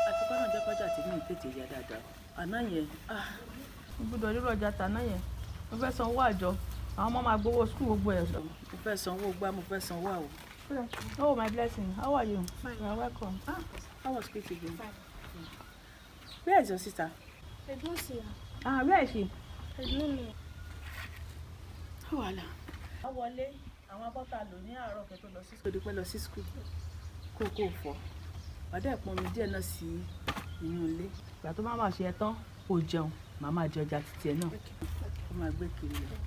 Àfikún náà jẹ́ kọjá tí mi tètè yá dáadáa àná yẹn, ah, mo gbọ́dọ̀ rírọ̀ ọjà tàná yẹn. Mo fẹ́ sanwó àjọ àwọn ọmọ, máa gbowó school, gbogbo ẹ̀. Mo fẹ́ sanwó gbá, mo fẹ́ sanwó àwò. Oh, my blessing, how are you? Fine. You are welcome. Ah, how was school today? Fine. Where is your sister? I don't see her. Ah, where is she? I don't know. Wàhálà. A wọlé àwọn abọ́ta lò ní àárọ̀ kẹ́ tó lọ sí school. Dúpẹ́ lọ sí school kó kó fọ̀ wàdà ẹ̀pọ̀n mi díẹ̀ náà sí inú ilé. Ìgbà tó bá máa ṣe ẹ tán, kó jẹun, màá máa jẹ ọjà títí ẹ náà, kó máa gbé kiri lọ.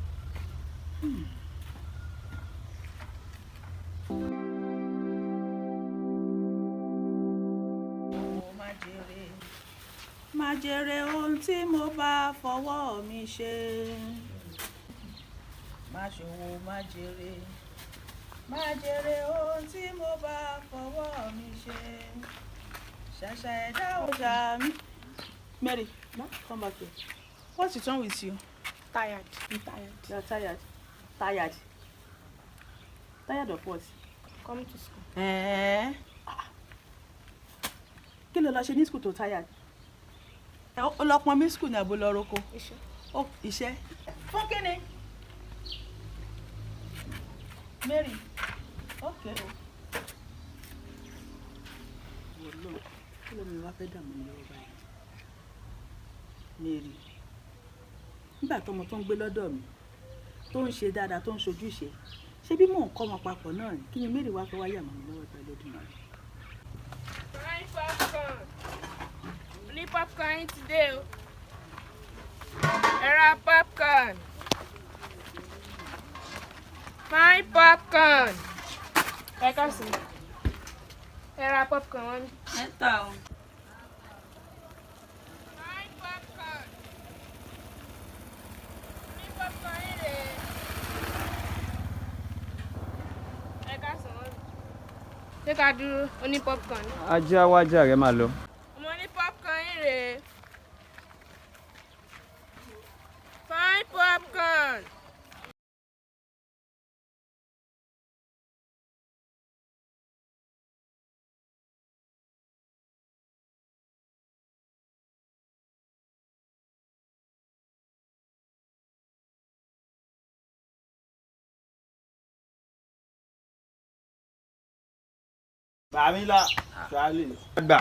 Má jèrè, má jèrè ohun tí mo bá fọwọ́ mi ṣe. Má ṣòwò, má jèrè, má jèrè ohun tí mo bá fọwọ́ mi ṣe. Ṣàṣà ẹ̀dá ọjà mi. Mary, come back here. What's wrong with you? Tired. I'm tired. You are tired. Tired. Tired of what? Come to school. Eh? Ah. Kí ló lọ ṣe ní school tó tired? Ó lọ pọn mi school ní àbò lọ roko? Iṣẹ́. Ó iṣẹ́. Fún kí ni? Mary, okay o. Wọ́lọ́, kí ló mi wá fẹ́ dààmú mi lọ́wọ́ báyìí? Mary, nígbà tọmọ tó ń gbé lọ́dọ̀ mi tó ń ṣe dáadáa, tó ń ṣojúṣe, ṣé bí mò ń kọ́ ọmọ papọ̀ náà ni? Kí ni Mary wá fẹ́ wáyà mọ́ mi lọ́wọ́ pẹ̀lú Èdùmàrè? Fine popcorn. Ní popcorn yín ti dé o. Ẹ ra popcorn. Fine popcorn. Ẹ káàsán. Ẹ ra popcorn wọn. Mẹ́ta o. Fine popcorn. Ní popcorn yín rèé. Ẹ káàsán wọn. Ṣé ká dúró? Ó ní popcorn. Ajé awájà rẹ máa lọ. Mo ní popcorn yín rèé. Fine popcorn. Bàmílà Ṣáálì. Gbà.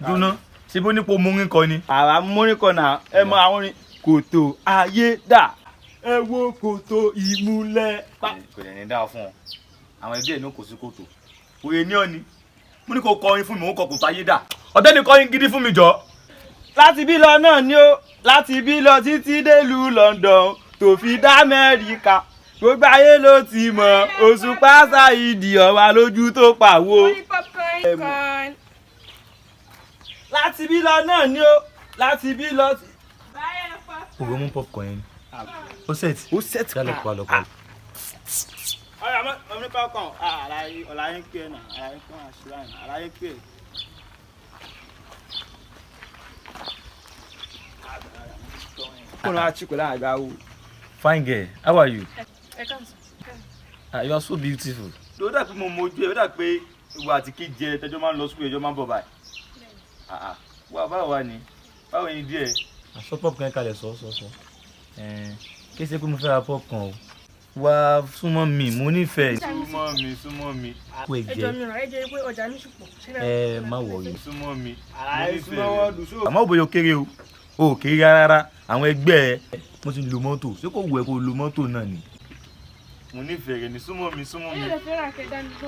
Dúná, ṣé bó nípo múrin kọ ni? Àwa múrin kan náà, ẹ mọ àwọn orin kòtò ayé dà. Ẹ wo kòtò ìmúlẹ̀. Kò lè ní dáa fún ọ, àwọn ẹbí ẹ ní kò sí kòtò òye ní ọ̀ni. Mo ní kó kọrin fún mi, òun kọ kòtò ayé dà. Ọ̀tẹ́ni, kọrin gidi fún mi jọ. Láti bí lọ náà ni ó, láti bí lọ títí délùú London tó fi dá Amẹ́ríkà. Gbogbo ayé ló ti mọ̀ Òṣùpá Saheed, ọ̀wà lójú tó pàwó. Mo ní popcorn yín kan. Láti bí lọ náà ni ó, láti bí lọ. Báyọ̀ popcorn. Òwe mú popcorn yẹn, ó set. Ó set. Yálò kó wa lọ kọ́. Ọ̀rẹ́ àmọ́ ọmọ nípa ọkàn àlàyé ọ̀làyé ń pè é náà, àlàyé ń pè é àṣìlá náà, àlàyé ń pè é. Kó ló wá chí kò láàgbá wo. Fine girl, how are you? Ẹ káàsán. Ah, you are so beautiful. Ló dà pé mo mojú ẹ, ó dà pé ìwà àti kejì ẹ tẹjọ máa ń lọ school, ẹjọ máa ń bọ̀ báyìí. Ah, ah. Wá, báwo wá ni, báwo ni díẹ̀? Aṣọ popcorn kalẹ̀, sọ sọ sọ. Kí ṣe pé mo fẹ́ ra popcorn o. Wá súnmọ́ mi, mo nífẹ̀ẹ́. Súnmọ́ mi, súnmọ́ mi. Kó ẹ Ẹ jẹ. jọ mi ràn, ẹ jẹ́ pé ọjà mi ṣùpọ̀. Ẹ má worry. Súnmọ́ mi, mo Àlàyé nífẹ̀ẹ́ súnmọ́ rẹ. wọ́ọ̀dù sóò. Àmọ́ bóyá o kéré o, o ò kéré rárá. Àwọn ẹgbẹ́ ẹ mo ti lo mọ́tò, ṣé kò wù ẹ́ kó lo mọ́tò náà ni? Mo nífẹ̀ẹ́ rẹ ni, súnmọ́ mi, súnmọ́ mi.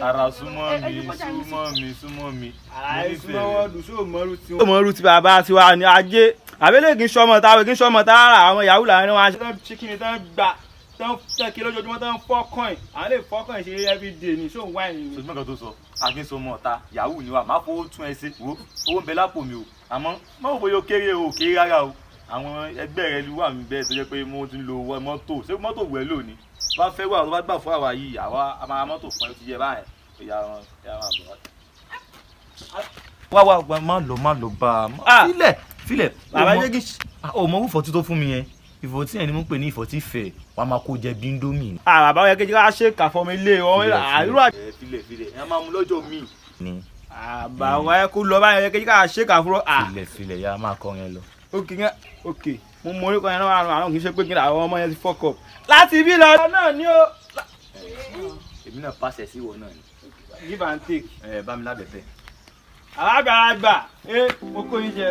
Ara súnmọ́ mi, súnmọ́ mi, súnmọ́ mi. Mo Àlàyé nífẹ̀ẹ́ súnmọ́ rẹ. wọ́ọ̀dù sóò mọ́rú tí. Ó mọ́rú tí bàbá tiwa ni ajé àbẹ́lẹ̀ kì í sọmọ táwọn kì í sọmọ tààrà, àwọn yahoo làwọn wọn aṣọ. Ṣé kí ni tán gbà tán tán kí lójoojúmọ́ tán fọ́ kọ́ìn, àwọn lè fọ́ kọ́ìn ṣe everyday ni, ṣóun wáìnì ni. Sojúmọ́ kan tó sọ akínsọmọ ọ̀ta yahoo ni wa máa fowó tún ẹ ṣe. Wo, owó ń bẹ lápò mi o, àmọ́ má wò bóyá o kéré o, ò kéré rárá o. Àwọn ẹgbẹ́ rẹ ló wà níbẹ̀ tó jẹ́ pé mo ti ń lo mọ́tò. Ṣé mọ́tò wẹ̀ lónìí bá fẹ́ wà tó bá gbà fún àwa yìí, àwa a máa mọ́tò fún ẹ, ó ti yẹ báyẹn. Ìyá wọn, ìyá wọn àbọ̀ wá. Wá wá, má lọ, má lọ bá a. Filẹ̀, filẹ̀. Bàbá jẹ́ kí. O mọ orúfọ̀ tí tó fún mi yẹn. Ìfọ̀tí yẹn ni mo ń pè ní ìfọ̀tí fẹ̀, wàá máa kó jẹ bí Indomie. Àbá yẹ kí ká ṣe kà fọmọ ilé wọn àìrú. Filẹ̀ filẹ̀, ẹ máa mú lọ́jọ́ míì. Ni. Àbá wa yẹ kó lọ báyẹn yẹ kí ká ṣe kà fúrọ́. Filẹ̀ filẹ̀, ya máa kọrin ẹ lọ. Ok yẹn, ok, mo mọ orí kan yẹn náà, àwọn kì í ṣe pé kí ni àwọn ọmọ yẹn ti fuck up. Láti ibi lọ náà ni ó. Èmi náà pàṣẹ sí ìwọ náà ni. Give and take. Ẹ bá mi lábẹ́fẹ́. Àgbàlagbà, ẹ mo kó yín jẹ.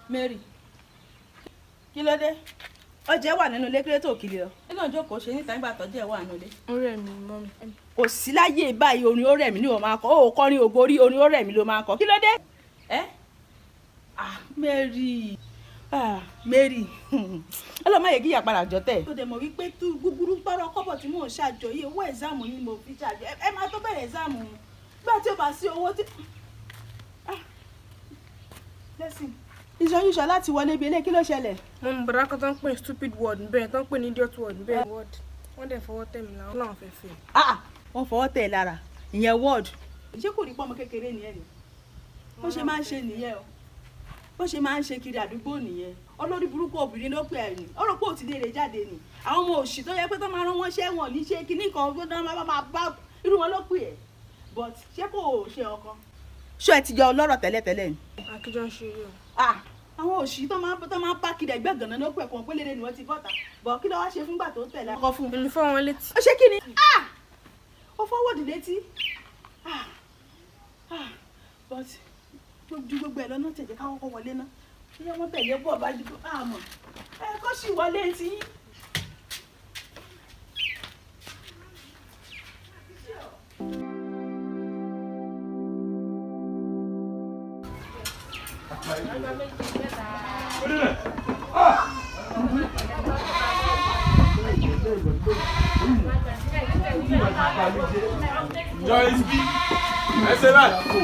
Mary, kí ló dé? Ọjẹ́ wà nínú ilé kéré tó kiri lọ. Nínú ìjókòó ṣe níta nígbà tọ́jú ẹ̀ wà nínú ilé. Ó rẹ̀ mí mọ́mì. Kò sí láyé báyìí, orin ó rẹ̀ mí ni wọ́n máa kọ. Ó kọrin ògo rí, orin ó rẹ̀ mí ló máa kọ. Kí ló dé? Ẹ́ ah Mary, ah Mary, ọlọ́mọ yẹ kí ìyá padà jọ tẹ̀. Ó dẹ̀ mọ̀ wípé tú gbúgbúrú pọ́rọ́ kọ́bọ̀ tí mò ń ṣàjọ yìí, owó ẹ̀zámù ni mo fi ṣàjọ. Ẹ máa tó bẹ̀rẹ̀ ẹ̀zámù. Nígbà tí ó bá sí owó tí. Ah lẹ́sìn ìṣọ́yúnṣọ́ láti wọlé ibi ilé, kí ló ṣẹlẹ̀? Mo mú bàrà kan tó ń pè ní stupid word bẹ́ẹ̀, tó ń pè ní idiot word bẹ́ẹ̀ word. Wọ́n dẹ̀ fọwọ́ tẹ̀ mí láwọn làwọn fẹ́ fẹ́. Ah, wọ́n fọwọ́ tẹ̀ ẹ́ lára, ìyẹn word. Ṣé kò rí pọ́nmọ kékeré nìyẹn ni? Bó ṣe máa ń ṣe nìyẹn o. Bó ṣe máa ń ṣe kiri àdúgbò nìyẹn. Olórí burúkú obìnrin ló pè ẹ́ ní. Ó rò pé òtí léèrè jáde ni. Àwọn ọmọ òṣì tó yẹ pé tó máa rán wọn ṣẹ́ wọn ní ṣe kinní kan tó máa máa bá irú wọn ló pè ẹ́. But ṣé kò ṣe ọkàn? Ṣé ẹ ti jọ ọlọ́rọ̀ tẹ́lẹ̀tẹ́lẹ̀ ni? Akíjọ ń ṣe eré o. Ah, àwọn òṣì tó máa ń bá kiri ẹgbẹ́ gànà ló pẹ̀ kàn pé lédè ni wọ́n ti bọ́ta. Bọ̀ kí ló wá ṣe fúngbà tó ń tẹ̀lé ọkọ fún un? Èmi fọ́ wọn létí. Ó ṣe kí ni? Ah! Ó fọwọ́dì létí. Ah! Ah! But ju gbogbo ẹ̀ lọ́nà tẹ̀jẹ̀ káwọn kọ́ wọlé náà. Ṣé wọ́n tẹ̀lé bọ̀ bá ju àmọ̀? Ẹ kó sì wọlé tí. Joyce B. Ẹ ṣe báyìí.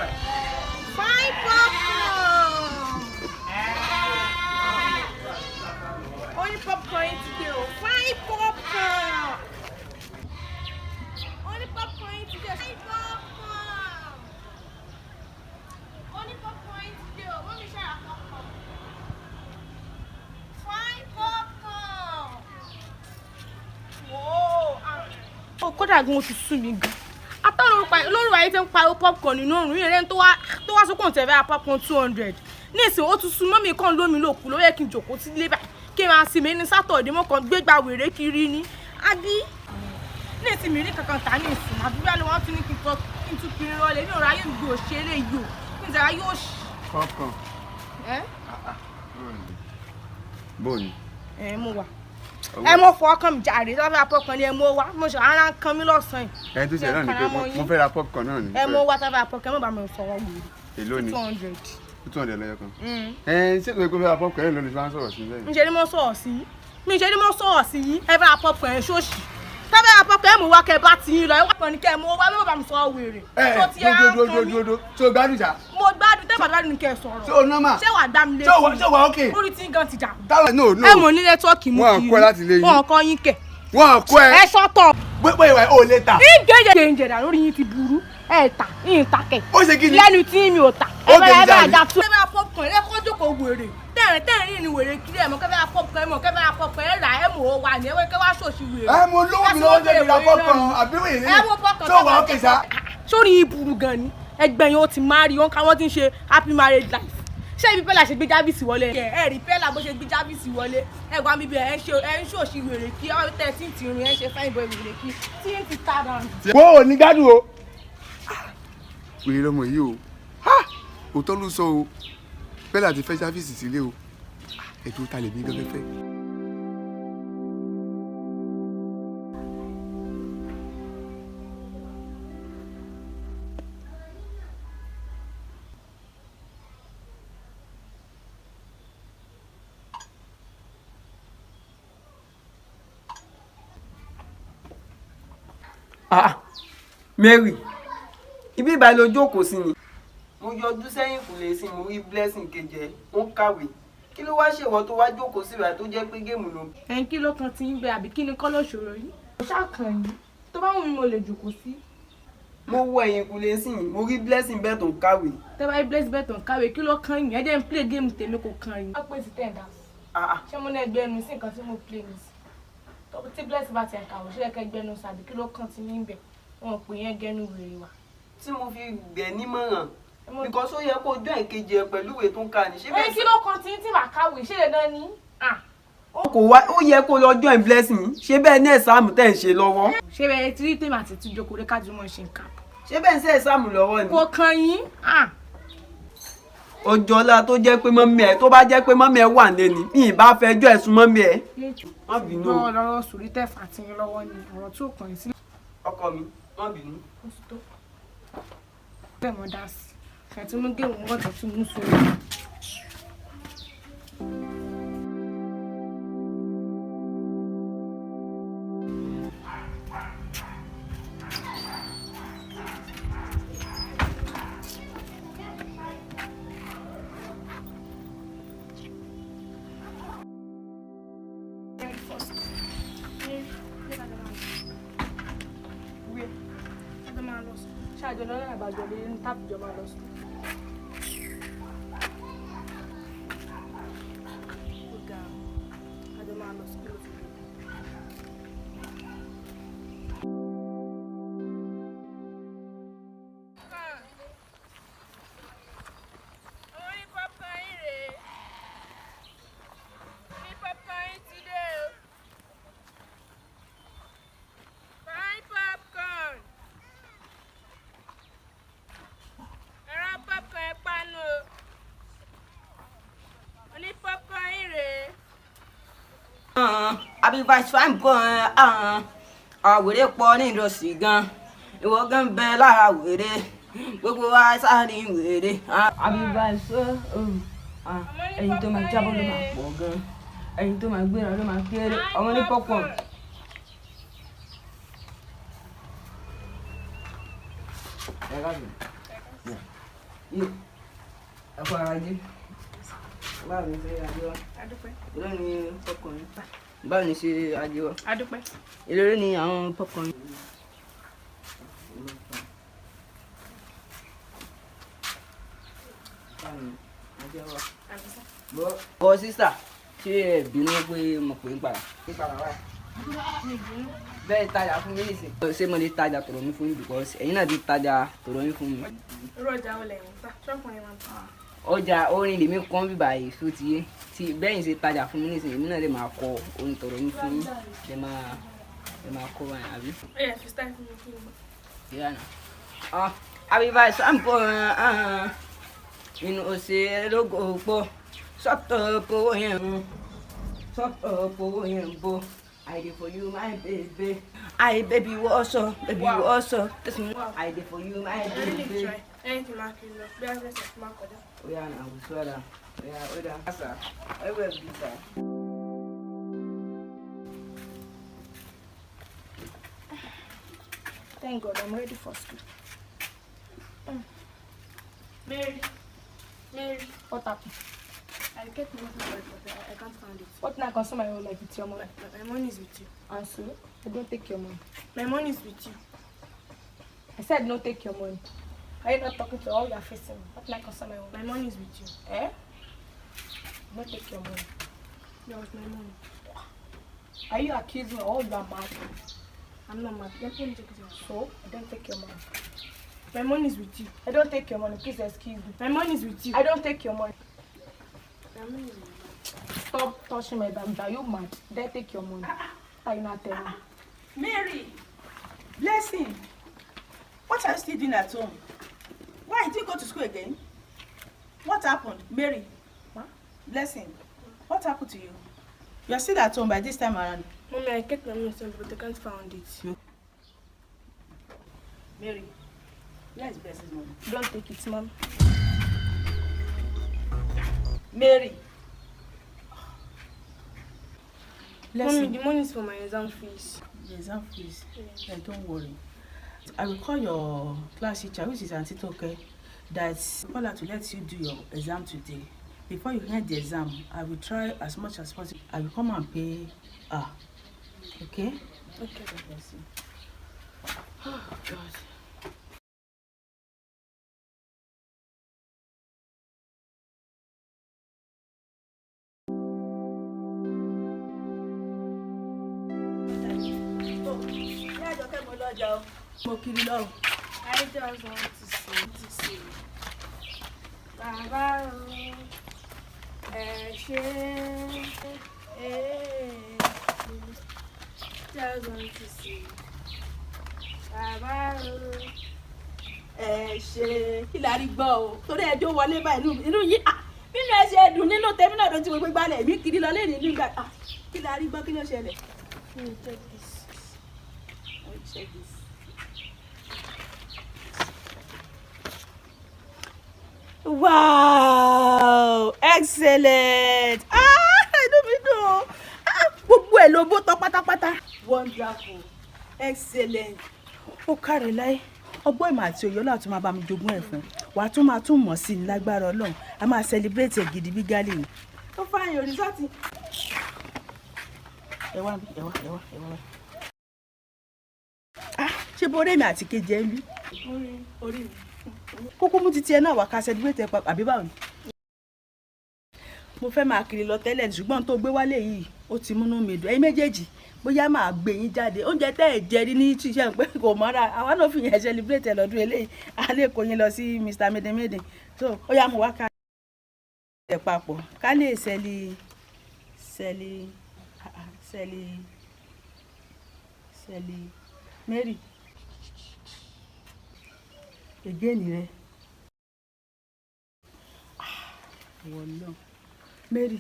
Fine popcorn. Only popcorn today o. Fine popcorn. Only popcorn today. Fine popcorn. Only popcorn today o. Mọ́mí ṣe ra popcorn. Fine popcorn. Whoa. Ó kódà gan o ti sú mi gan. Atọ́run lórí ayé tí ń pariwo popcorn nínú òrùn yìí rẹ̀ tó wá sókàn tẹ̀fẹ́ ra popcorn 200. Ní ìsìn ó tún sun mọ́mí kan lómi lòkù ló yẹ kí n jòkó sílé báyìí kí n máa sinmi ní Sátọ̀dé mọ́ kan gbégbá wèrè kiri ni. Àbí ní ìsìn mi rí kankan tà ní ìsìn àbí bá ló wọ́n tún ní kí n tún kiri rọlẹ̀ ní ọ̀rọ̀ ayé mi gbé òṣè lè yò kí n tẹ̀ra yóò ṣì. Popcorn. Ẹ́ Bóòni. ẹ mo wà ẹ mo fọ ọkàn mi jàre tó bá fẹ́ ra popcorn ni ẹ mo wá mo ṣe ara ń kan mí lọ́sàn-án Ẹni tó ṣe náà ni pé mo fẹ́ ra popcorn náà ni. ẹ mo wá tó bá fẹ́ ra popcorn ẹ mo bá mi sọ̀rọ̀ wèrè. Èló ni? 200. 200 lọ́yọ̀ kan. Ẹ ṣé kò fẹ́ ra popcorn ẹ̀ lónìí tí wọ́n á sọ̀rọ̀ sí bẹ́ẹ̀. Ǹjẹ́ ni mo sọ̀rọ̀ sí yín? Mi ṣe ni mo sọ̀rọ̀ sí yín, ẹ fẹ́ ra popcorn ẹ̀ ṣóòṣì. Tẹ́ fẹ́ ra popcorn ẹ̀ mú wá kẹ́ bá ti yín lọ, ẹ wá pọ̀ ní kẹ́ ẹ mú wá, bí mo bá mi sọ̀rọ̀ wèrè. Ẹ Tó ti ẹ á dúró kan dúró mí. dúró dúró tó gbádùn ṣá. Mo gbádùn, tẹ́ bá gbádùn ní kẹ́ ẹ sọ̀rọ̀. Ṣé o normal? Ṣé wàá gbá mi létí? Ṣé o wà okay? Orí tí ń gan ti dà. Táwọn no no. Ẹ mọ̀ ní nẹ́tíwọ́ọ̀kì mú Wọ́n kiri. kọ́ láti ilé yín. Wọ́n kọ́ yín kẹ̀. Wọ́n kọ́ ẹ. Ẹ sọ́tọ̀. Pé ìwà ò lè tà. Ìgéjè jẹ̀dà lórí yín ti burú. Ẹ tà, yín ta kẹ̀. Ó ṣe kí ni? Lẹ́nu tí mi ò tà. Ó Ẹ bá gé ẹ bá jáde. dà tú. Ẹ bá popcorn, ẹ kọ́ jókòó wèrè. Tẹ̀rín tẹ̀rín ni wèrè kiri ẹ̀ mọ̀ kẹ́ bá popcorn ẹ̀ mọ̀ kẹ́ bá popcorn ẹ̀ rà ẹ̀ mọ̀ ó wà ní ẹ̀ kẹ́ wá ṣòṣì wèrè. Ẹ mo lówó mi lọ́wọ́ jẹ́ mi ra popcorn àbí wèrè Ẹ mú popcorn. Ṣé o wà okay ṣá? Sórí yín burú gan ni. Ẹgbẹ́ yẹn ó ti marry, wọ́n ká wọ́n ti ń ṣe happy marriage life. Ṣé ibi Pẹ́lá ṣe gbé Jábìsì wọlé? Ẹ rí Pẹ́lá bó ṣe gbé Jábìsì wọlé. Ẹ wá mi bí ẹ ń ṣe ẹ ń ṣòṣì wèrè kí ẹ wá tẹ̀ tí ń ti rìn ẹ ń ṣe fine boy wèrè kí tí ń ti ta dànù. Wo ò ní gbádùn o. Wèrè lọmọ yìí o. Òótọ́ ló sọ o. Pẹ́lá ti fẹ́ Jábìsì sílé o. Ẹ̀dùn ta lèmi gan fẹ́. Ah, Mary, ibi ìbáyìí ló jókòó sí ni. Mo yọjú sẹ́yìn kùlé sí, mo rí Blessing kejì ẹ̀ ó ń kàwé. Kí ló wá ṣèwọ tó wá jókòó síbà tó jẹ́ pé géèmù ló ń. Ẹ̀yin kí ló kan ti ń bẹ àbí kí ni kọ́ lóṣòro yìí? Kò ṣàkàn yín. Tó bá wù mí mo lè jókòó sí. Mo wọ ẹ̀yìn kùlé sí, mo rí Blessing bẹ́ẹ̀ tó ń kàwé. Tẹ́ bá rí Blessing bẹ́ẹ̀ tó ń kàwé, kí ló kan yín? Ẹ jẹ́ n play game tèmi, kò kan yín. Wọ́n pè sí ten dance. Ṣé mo ní ẹgbẹ́ ẹnu sí nǹkan tí mo play ní sí? Tí Blessing bá ti ń kàwé, ṣé ẹ kẹ́ gbẹnu sí àbí kí ló kàn ti ní bẹ̀? Wọn ò pè yẹn gẹnu wèrè wa. Tí mo fi gbẹ̀ nímọ̀ràn, because ó yẹ kó join kejì ẹ pẹ̀lú ìwé tó ń kà ní. Ṣé Ẹ kí ló kan tí ń tí màá kàwé? Ṣé dandan ni? Kò wá ó yẹ kó lọ join Blessing, ṣé bẹ́ẹ̀ ní exam tẹ̀ ń ṣe lọ́wọ́? Ṣé bẹ́ẹ̀ tí rí tèmi àti tí jókòó lé kájú mọ́ ṣe nǹkan? Ṣé bẹ́ẹ̀ ń ṣe exam lọ́wọ́ ni? Kò kan yín. Ọjọ́lá tó jẹ́ pé mọ́mí ẹ̀, tó bá jẹ́ pé mọ́mí ẹ̀ wà nílé ni, mi ì bá fẹjọ́ ẹ̀sùn mọ́mí ẹ̀. Má bínú o. Lọ́wọ́ lọ́rọ̀ sórí tẹ̀fà tí yín lọ́wọ́ ni ọ̀rọ̀ tí ò kàn yín sílẹ̀. Ọkọ mi, má bínú. Ó ti tó. Bẹ́ẹ̀ mo dá sí. Kẹ̀ tí mú géèmù wọ́n tẹ̀ tún mú sórí. Ṣáàjọ lọ́nà àbájọ lè ní tábìjọ máa lọ sùn. Ó ga ọ́, àjọ máa lọ sùn lóṣù tó. Orí popcorn yín rèé. Orí popcorn yín ti dé o. Fine popcorn. Ẹ̀rọ popcorn ẹ panu o. Oní popcorn yín rèé. Àbí vice fine boy, àwèrè pọ̀ ní ìdọ̀sí gan, ìwọ gan bẹ lára wèrè, gbogbo wa sáré wèrè. Àbí vice, ẹyin tó máa jábọ́ ló máa pọ̀ gan, ẹyin tó máa gbéra ló máa kéré, ọmọ ní popcorn. Ẹ káàbọ̀. Ẹ kú ara jẹ́. Báwo ni ṣe ajé wa? Adúpẹ́. Èló ni popcorn yín? Báwo ni ṣe ajé wa? Adúpẹ́. Èló ni àwọn popcorn yín? Báwo ni ajé wa? Bọ́ sísà, ṣé ẹ bínú pé mo pè ń padà? Ń padà wá. Bẹ́ẹ̀ tajà fún mi nìsín. Ṣé mo lè tajà tọ̀rọ̀ mi fún yín because ẹ̀yin náà ti tajà tọ̀rọ̀ yín fún mi? Irú ọjà wo lẹ̀yin ń tà? Ṣọ́kùnrin máa ń tà. Ọjà orin lèmi kàn bíbà yìí tó ti yé, tí bẹ́yìn ṣe tajà fún mi nísìnyí, èmi náà lè máa kọ orin tọ̀rọ̀ mi fún yín, lè máa kọ báyìí àbí. Ó yẹ fi style fún mi kí n gbọ́. Ìyá náà. Àbí báyìí sampo inú òsè lógo pọ̀ sọ́tọ̀ owó yẹn ń sọ́tọ̀ owó yẹn ń bọ̀. I dey for you, my baby. I baby what's up, baby what's up. I dey for you, my I really baby. try. Ẹyin tí máa kiri lọ, bí a fẹ́ sọ fún máa kọjá. Oya na wùsùlà. Oya oya. Asa, ewé bìtà. Thank God, I'm ready for school. Mary, Mary, What happened? I get money for it, but I can't find it. What now concern my whole life with your money? My money is with you. And so, I don't take your money. My money is with you. I said no take your money. Are you not talking to all you are facing? What now concern my own My life? money is with you. Eh? No take your money. That was my money. Are you accusing me or you are mad? I'm not mad. Let me take it out. So, I don't take your money. My money is with you. I don't take your money. Please excuse me. My money is with you. I don't take your money. My money is with you. Stop touching my bag. Are you mad? Then take your money. Are you not telling me? Mary, Blessing, what are you still doing at home? Why did you go to school again? What happened, Mary? Ma? Blessing, what happened to you? You are still at home by this time around. Mommy, I kept my money somewhere, but I can't find it. Mary, where is Blessing's money? Don't take it, ma'am. Mary. Mommy, Blessing, the money is for my exam fees. the exam fees. Yes. Don't worry. I will call your class teacher, which is Aunty Toke, that call her to let you do your exam today. Before you end the exam, I will try as much as possible. I will come and pay her. Okay? Okay. God bless you. Oh, God. Mo kiri lọ. I just want to say, Bàbá o, ẹ ṣé, eh, just want to say, Bàbá o. Ẹ ṣe kí la rí gbọ́ o, torí ẹjọ́ wọlé báyìí, inú yìí, ah, nínú ẹ ṣe dùn nínú tèmi náà ló ti gbogbo gbalẹ̀ èmi kiri lọ lẹ́yìn nígbà, ah, kí la rí gbọ́, kí ló ṣẹlẹ̀? Let me check this. Let me check this. Wow, excellent! Ah, inú mi dùn o. Ah, gbogbo ẹ̀ ló bó tán pátápátá. Wonderful, excellent. Ó káre láyé, ọgbọ́n ìmọ̀ àti òye Ọlọ́run tún máa bá mi jogún ẹ̀ fún. Wàá tún máa tún mọ̀ sí i lágbára Ọlọ́run. A máa celebrate ẹ̀ gidi bí gálí ni. Ó fààyàn result. Ẹ wá, ẹ wá, ẹ wá, ẹ wá. Ah, ṣé bó rémi àti kejì ẹ ń bí? Orí mi. Kúkú mú titi ẹ náà wá ká celebrate ẹ papọ̀, àbí báwo ni? Mo fẹ́ máa kiri lọ tẹ́lẹ̀, ṣùgbọ́n tó gbé wálé yìí ó ti múnú mi dùn. Ẹ̀yin méjèèjì, bóyá máa gbé yín jáde, oúnjẹ tẹ́ ẹ̀ jẹ rí ní ṣiṣẹ́ pé kò mọ́ra, àwa náà fi yẹn celebrate ẹ lọ́dún eléyìí. A lè kó yín lọ sí Mr. Medemede. So ó yá, mo wá ká ẹ̀ papọ̀ ká lè cele Mary again rẹ. Wọlọ Mary,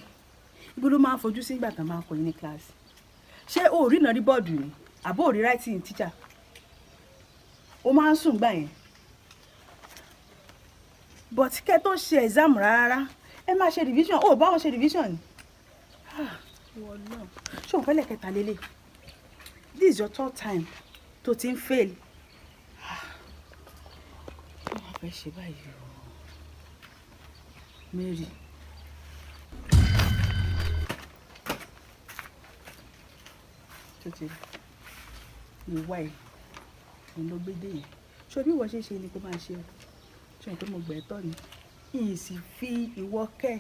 ibo ló máa ń fojú sí ìgbà tán máa ń kọ yín ní kíláàsì? Ṣé o ò rí ìnáwó bọ́ọ̀dù ni, àbó ò rí writing teacher? O máa ń sùn gbà yẹn, but kẹ́ tó ṣe exam rárá, ẹ máa ṣe revision. O ò bá wọn ṣe revision ni. Wọlọ, ṣé òun fẹ́lẹ̀ kẹta lélẹ̀? This is your third time tó ti ń fail. Kí wọ́n fẹ́ ṣe báyìí o, Mary? Tó ti rí ìwà ẹ̀, òun ló gbé dé yẹn. Ṣé bí ìwọ ṣe ṣe ni kó máa ṣe o? Ṣé o pé mo gbẹ̀ tọ́ ni? Ìyìn sì fi ìwọ kẹ́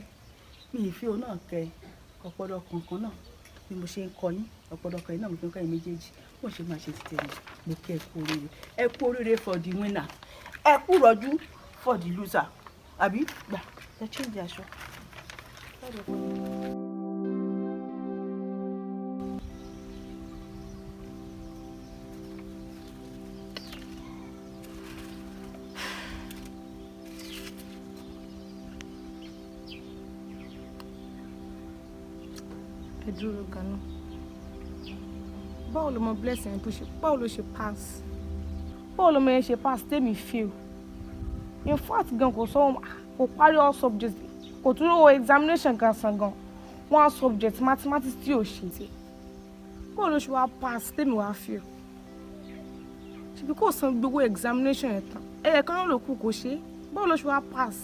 mi ì fi òun náà kẹ́. Ọpọlọ kankan náà bí mo ṣe ń kọ yín, ọpọlọ kan yín náà mo fi ń kọ́ yín méjèèjì. Bó ṣe máa ṣe ti tẹ̀lé. Mo kí ẹ kú oríire, ẹ kú oríire for the winner, ẹ kú rọ̀jú for the loser. Àbí gbà ẹ change aṣọ. Ẹ dúró ganan, báwo ló mọ Blessing tó ṣe, báwo ló ṣe pass, báwo ló mọ yẹn ṣe pass tèmi fail? In fact gan, kò sọ, kò parí all subjects, kò tún rówó examination gan san gan. One subject, mathematics, tí ò ṣe tí, báwo ló ṣe wá pass tèmi wá fail? Ṣebí kò san gbogbo examination yẹn tán, ẹ̀yẹ kan náà ló kù kò ṣe. Báwo ló ṣe wá pass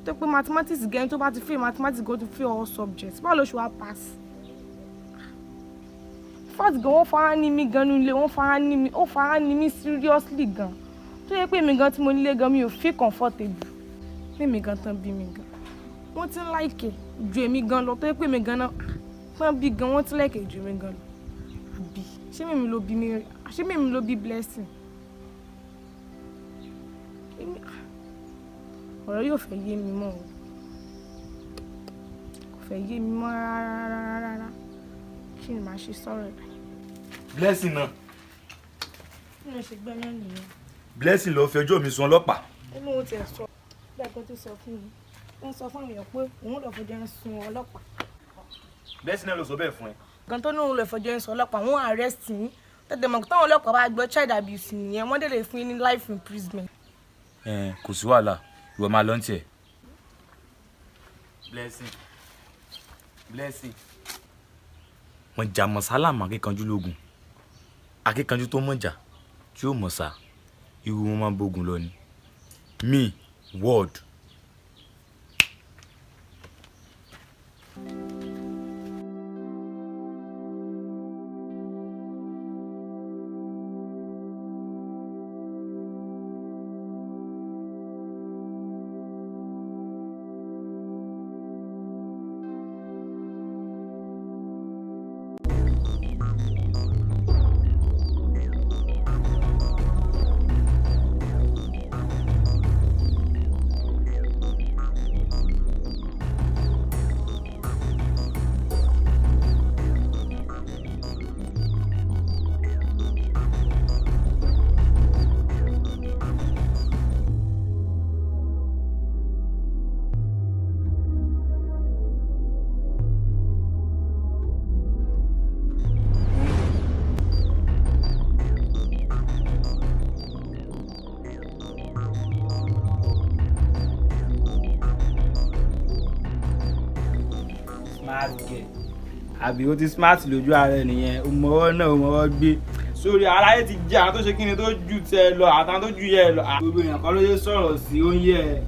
tó pé mathematics gan, tó bá ti fail mathematics gan, tó fail all subjects? Báwo ló ṣe wá pass? Fact gan, wọ́n fara ní mi gan nílé, wọ́n fara ní mi, ó fara ní mi seriously gan, tó yẹ pé mi gan tí mo nílé gan, mi ò feel comfortable. Mímí gan tán bí mi gan, wọ́n ti ń like ju èmi gan lọ, tó yẹ pé mi gan náà tán bí gan, wọ́n ti like ju èmi gan lọ. Àbí ṣé mímí ló bí mi? Ṣé mímí ló bí Blessing? Ọ̀rọ̀ yóò fẹ́ yé mi mọ́ o, kò fẹ́ yé mi mọ́ rárá rárá rárá. Kí ni màá ṣe sọ̀rọ̀ ẹ̀? Blessing náà. Bí mo ṣe gbọ́ náà nìyẹn. Blessing lọ fi ẹjọ́ mi sùn ọlọ́pàá. Ó lóun tiẹ̀ sọ bẹ́ẹ̀ kan tó sọ fún mi, ó ń sọ fún àwọn èèyàn pé òun lọ fọjọ́ ń sun ọlọ́pàá. Blessing náà ló sọ bẹ́ẹ̀ fún ẹ? Gan tó ní òun lọ fọjọ́ ń sun ọlọ́pàá, wọ́n arrest yín. Tètè mọ̀, táwọn ọlọ́pàá bá gbọ́, child abuse nìyẹn, wọ́n dẹ̀ lè fún yín ní life imprisonment. Ẹ kò sí wàhálà, ìwọ máa lọ ní tiẹ̀. Blessing, Blessing. Wọ́n jà mọ̀sálà mọ́ akíkanjú lógun, akíkanjú tó mọ̀jà tí ó mọ̀ sá. Irú wọn máa ń bógun lọ ni. Me word. Smart girl, àbí o ti smart lójú ara ẹ nìyẹn. O mọwọ́ náà, o mọwọ́ gbé sórí aráyé ti jẹ́ àwọn tó ṣe kíni tó ju tẹ lọ àtàwọn tó ju yẹ lọ. Gbogbo èèyàn kan ló ṣe sọ̀rọ̀ sí ó ń yẹ ẹ,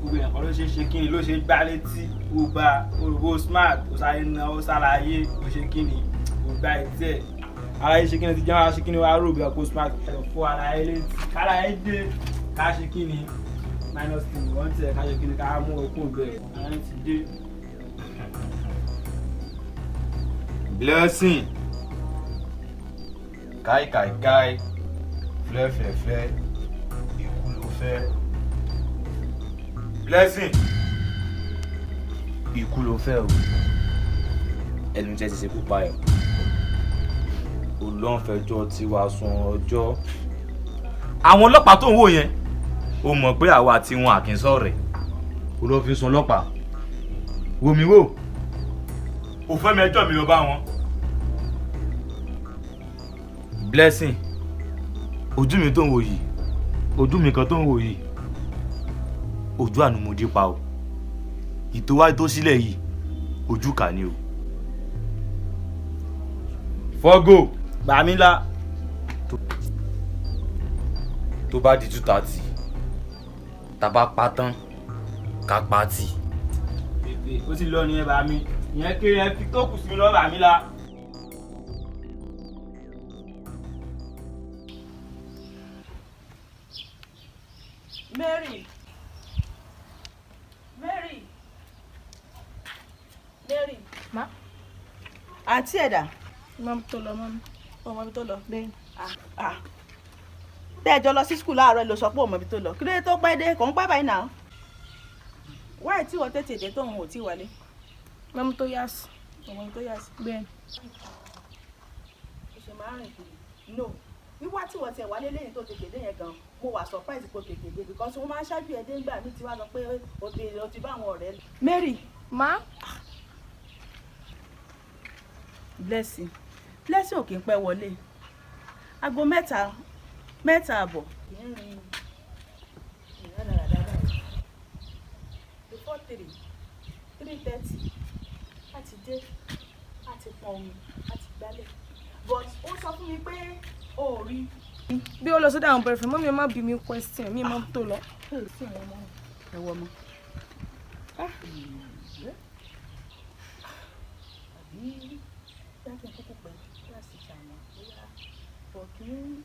gbogbo èèyàn kan ló ṣe ṣe kíni ló ṣe gbá létí. O bá olùkó smart, o sáré na o ṣàlàyé o ṣe kíni o gbá etí ẹ. Aráyé ṣe kíni ti jẹ́ wọn ṣe kíni wàá rò bí ọkọ smart fọ aráyé létí káráyé dé ká ṣe kíni minus three wọ́n tiẹ̀ ká ṣe kíni ká mú okùn bẹ́ẹ̀ aráyé ti dé. Blessing. Kai kai kai. Flẹ́ flẹ́ flẹ́. Ikú ló fẹ́. Blessing. Ikú ló fẹ́ o. Ẹnu jẹ́ ti ṣekú pa ẹ̀. Olóńfẹjọ́ tí wàá sun ọjọ́. Àwọn ọlọ́pàá tó ń wò yẹn, o mọ̀ pé àwa àti wọn àkínsọ̀rẹ̀. O lọ fi sun ọlọ́pàá. Wò mí wò. O fẹ́ mi ẹjọ́ mi lọ bá wọn. Blessing, ojú mi tó ń wò yìí, ojú mi kan tó ń wò yìí, ojú àánú mo dí pa o. Ìtòwá tó sílẹ̀ yìí, ojú kà ni o. Fọ́gò. Gbàmílà. Tó bá di 2:30, tá a bá pa tán, ká pa tì. Bèbè ó ti lọ nìyẹn bá mi. Ìyẹn kéré ẹ fi tó kù sí mi lọ́wọ́ Gbàmílà. Mary, Mary, Mary. Ma? Àǹtí ẹ̀dà. Mọ ibi tó lọ mọ́ mi. Ọmọ ibi tó lọ. Bẹ́ẹ̀ni. Tẹ́ ẹ jọ lọ sí skul láàárọ̀ ló sọ pé ọmọ ibi tó lọ. Kí ló dé tó pẹ́ dé? Kò ń pẹ́ báyìí náà. Wáyé tí wọ́n tètè dé tóun ò tí wálé. Mọ ibi tó yá sí. Ọmọ ibi tó yá sí. Bẹ́ẹ̀ni. Ó ṣe máa ń rìn kiri. No. Wíwá tí wọ́n tiẹ̀ wálé lẹ́yìn tó tètè dé yẹn gan, mo wà surprise kó tètè dé because wọ́n máa ń ṣáájú ẹ dé ńgbà míì tí wàá sọ pé o ti bá àwọn ọ̀rẹ́. Mary. Ma? Blessing. Blessing ò kì í pẹ́ wọlé. Aago 3:30. Before 3:30, a ti dé, a ti pọn omi, a ti gbálẹ̀. But ó sọ fún mi pé o ò rí. Bí ó lọ sọ́dọ̀ àwọn boyfriend, mọ́mí má bí mi question, mi mọ́ tó lọ. Ẹ wọ ọmọ. Àbí dákẹ́ kúkú pé kíláàsì ṣàmọ̀ bóyá bọ̀ kí n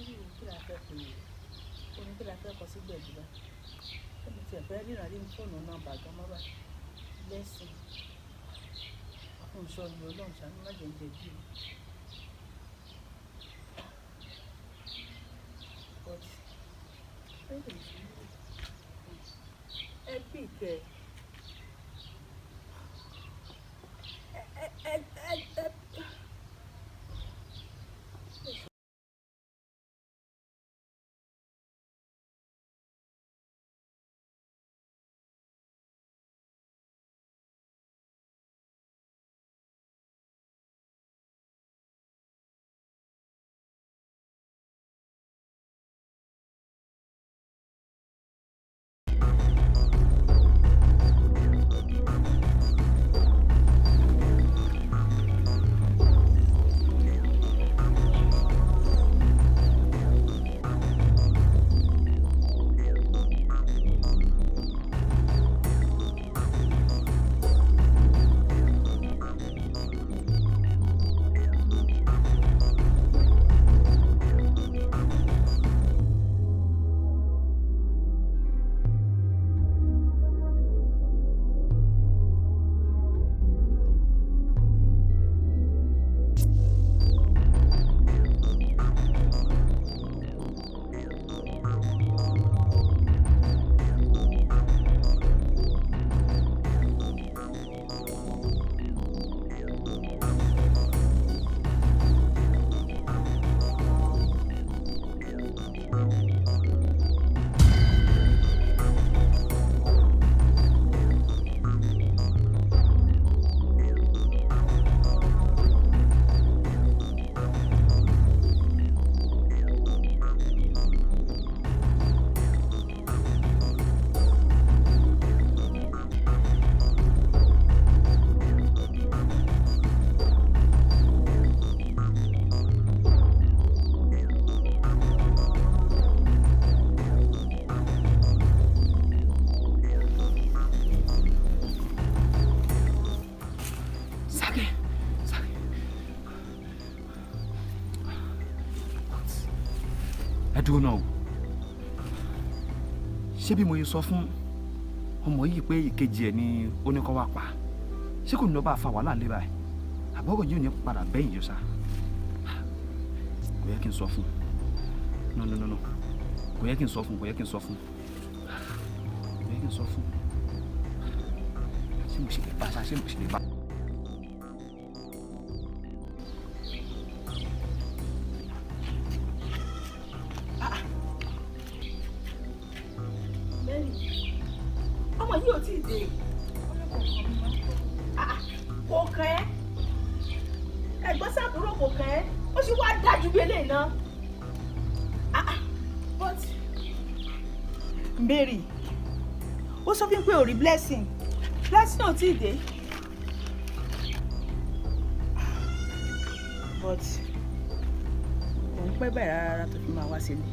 irú kí la fẹ́ pè é oní kí la fẹ́ kọ sí gbẹ̀dúrà ẹni tí ẹ fẹ́ ríran rí fóònù nọ́mbà gan mọ́ bá lẹ́sìn àfúnṣọ ni Ọlọ́run ṣàánú má jẹ́ ń jẹ̀bi o. But ẹ bí ìkẹ́ ẹ ẹ ẹ. Dúró náà o, ṣé bí mo yẹ sọ fún ọmọ yìí pé ìkejì ẹ̀ ni ó ní kó wá pa, ṣé kò ní lọ bá a fa wàhálà lé báyìí? Àbọ̀rọ̀ yìí ò ní padà bẹ́yìn yọ sá. Kò yẹ kí n sọ fún un. No, no, no, no, kò yẹ kí n sọ fún un, kò yẹ kí n sọ fún un, kò yẹ kí n sọ fún un. Ṣé mo ṣe lè bá ṣá? Ṣé mo ṣe lè bá? Mary, ọmọ yìí ò tí ì dé. Ah, kò kàn ẹ́. Ẹ̀gbọ́n sábúrò kò kàn ẹ́. Ó sì wá dájú bí eléyìí náà. Ah, but Mary, ó sọ fún mi pé ò rí Blessing. Blessing ò tí ì dé. But òun pẹ́ báyìí rárá tó fi máa wá sílé.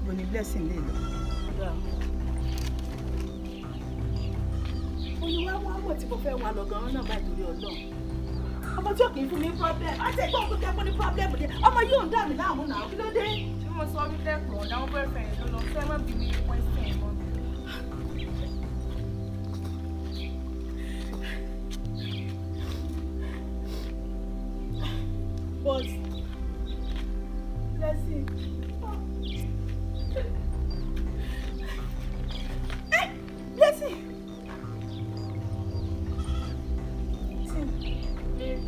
Bó ni Blessing lè lọ? Olúwa wá mọ̀ tí mo fẹ́ wà lọ gan-an náà báyìí torí Ọlọ́run. Ọmọ tí ò kì í fún mi problem. Àti ẹ̀gbọ́n tó jẹ́ kó ní problem ni. Ọmọ yóò ń dà mí láàmú náà. Kí ló dé? Ṣé mo sọ wípé pọ̀ ọ̀dà wọn boyfriend ló lọ fẹ́ má bí mi ní question mọ́? But Blessing. Eh, Blessing. Mary,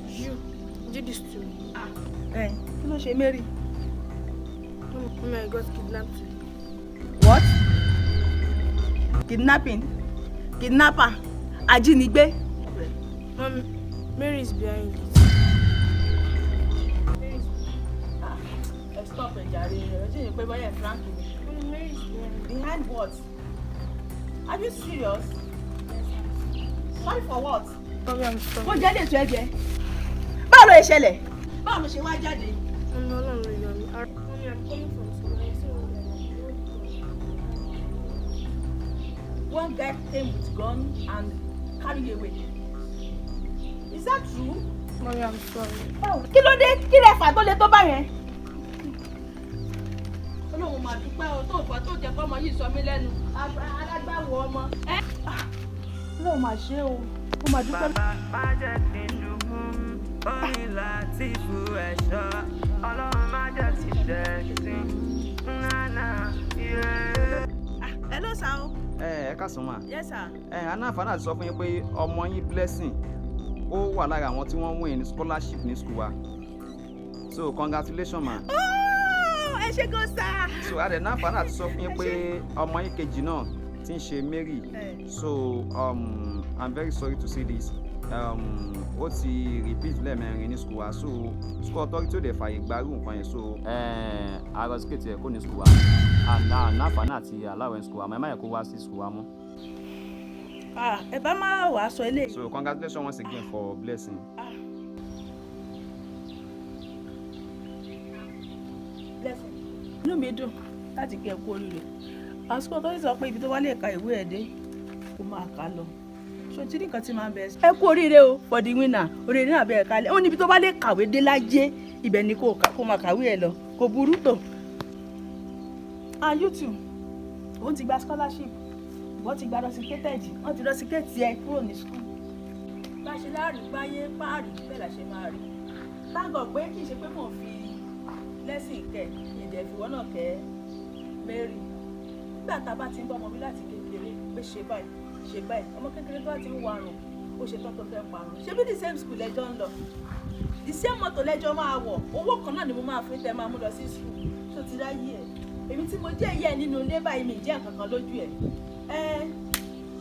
you did this to me. Ẹ kí ló ṣe Mary? Mommy, I got kidnapped today. What? Kidnapping? Kidnapper? Ajínigbé? Mommy, Mary is behind it. Mary is Ah, ẹ stop ẹ jàre, ẹ ṣe yẹn pé báyẹn Frank ni. Mommy, Mary is behind it. Behind what? Are you serious? Sorry for what? Mommy, I'm sorry. Mo jẹ́ lè tó ẹ jẹ. Báwo ló ṣe ṣẹlẹ̀? Báwo ló ṣe wá jáde? Mommy, Ọlọ́run ló yọ mí. Mommy, I'm coming from school. I see one guy. One guy came with gun and carry away. Is that true? Mommy, I'm sorry. Kí ló dé? Kí lẹ fà tó le tó bá yẹn? Ọlọ́run máa dúpẹ́ o tó fà tó jẹ́ kọ́mọ yìí sọ mí lẹ́nu. Alágbáwo ọmọ. Ọlọ́run máa ṣe o, ó máa dúpẹ́. Má jẹ́ kí n ṣubú, orin láti bu ẹ̀ṣọ́. Ọlọ́run má jẹ́ ti dẹ̀sí. Nánà yé. Hello sir o. Ẹ káàsán mà. Yes sir. Ẹ anáfààní àti sọ fún yín pé ọmọ yín Blessing ó wà lára àwọn tí wọ́n win ní scholarship ní school wa, so congratulations, ma. Oh, ẹ ṣé gan sir. So a dẹ̀ náfààní àti sọ fún yín pé ọmọ yín kejì náà tí ń ṣe Mary, so I'm very sorry to say this, ó ti repeat lẹ́ẹ̀mẹrin ní school wa, so school authority ò dẹ̀ fààyè gbárù nǹkan yẹn, so arọ́síkètì ẹ̀ kò ní school wa náfààní àti aláwẹ̀ school wa, àmọ́ ẹ má yẹ kó wá sí school wa mọ́. Ah, ẹ bá má wàá sọ eléyìí. So congratulations once again for Blessing. Blessing. Inú mi dùn láti kí ẹ kú oríire. Àsìkò tó ń sọ pé ibi tó wá lè ka ìwé ẹ̀ dé kó máa kà á lọ. Ṣé o ti ní nǹkan tí máa ń bẹ? Ẹ kú oríire o for the winner. Oríire náà bẹ̀rẹ̀ kalẹ̀. Ó ní ibi tó bá lè kàwé dé láyé, ibẹ̀ ni kó máa kàwé ẹ̀ lọ. Kò burú tó. And you too, òun ti gba scholarship. Wọ́n ti gba rọ́síkétẹ̀dì. Wọ́n ti rọ́síkétì ẹ kúrò ní school. Bá a ṣe láàrí báyé páàrí bẹ́ẹ̀ la ṣe máa rí. Táǹgọ̀ pé kì í ṣe pé mò ń fi Blessing kẹ ìdẹ̀ ìfìwọ́ náà kẹ́ Mary. Nígbà tá a bá ti ń bọ́ ọmọ mi láti kékeré pé ṣe báyìí ṣe báyìí, ọmọ kékeré tó bá ti ń warùn ó ṣe tán tó fẹ́ parun. Ṣé bí the same school lẹ́jọ́ ń lọ, the same mọ́tò lẹ́jọ́ máa wọ̀, owó kan náà ni mo máa fi tẹ́ máa mú lọ sí school. Ṣó ti ráyè ẹ̀? Èmi tí mo jẹ́ ìyá ẹ̀ nínú ilé báyìí mi jẹ́ nǹkan kan lójú ẹ̀. Ẹ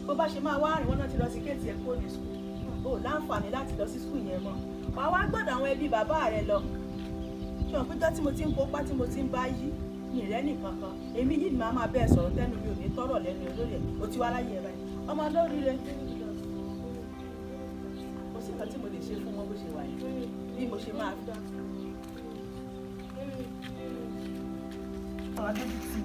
bó bá ṣe máa wá rìn, wọ́n náà ti lọ sí kéètì ẹ̀ kó ní school, o láǹfààní láti lọ sí school yẹn mọ́. Wàá wá gbọ́dọ̀ àwọn ẹbí bàbá rẹ lọ. Ṣé wọn péjọ tí mo ti ń kópa tí mo ti ń bá yí mi rẹ nìkan kan, èmi yìí ni màá máa bẹ́ẹ̀ sọ̀rọ̀ tẹ́nu mi ò ní tọ́rọ̀ lẹ́nu olórí ẹ̀. O ti wá láyé ẹ̀ báyìí, ọmọ lóríire. Kò sí nǹkan tí mo lè ṣe fún wọn bó ṣe wà yìí bí mo ṣe máa fi. Ọ̀rọ̀ adójú ti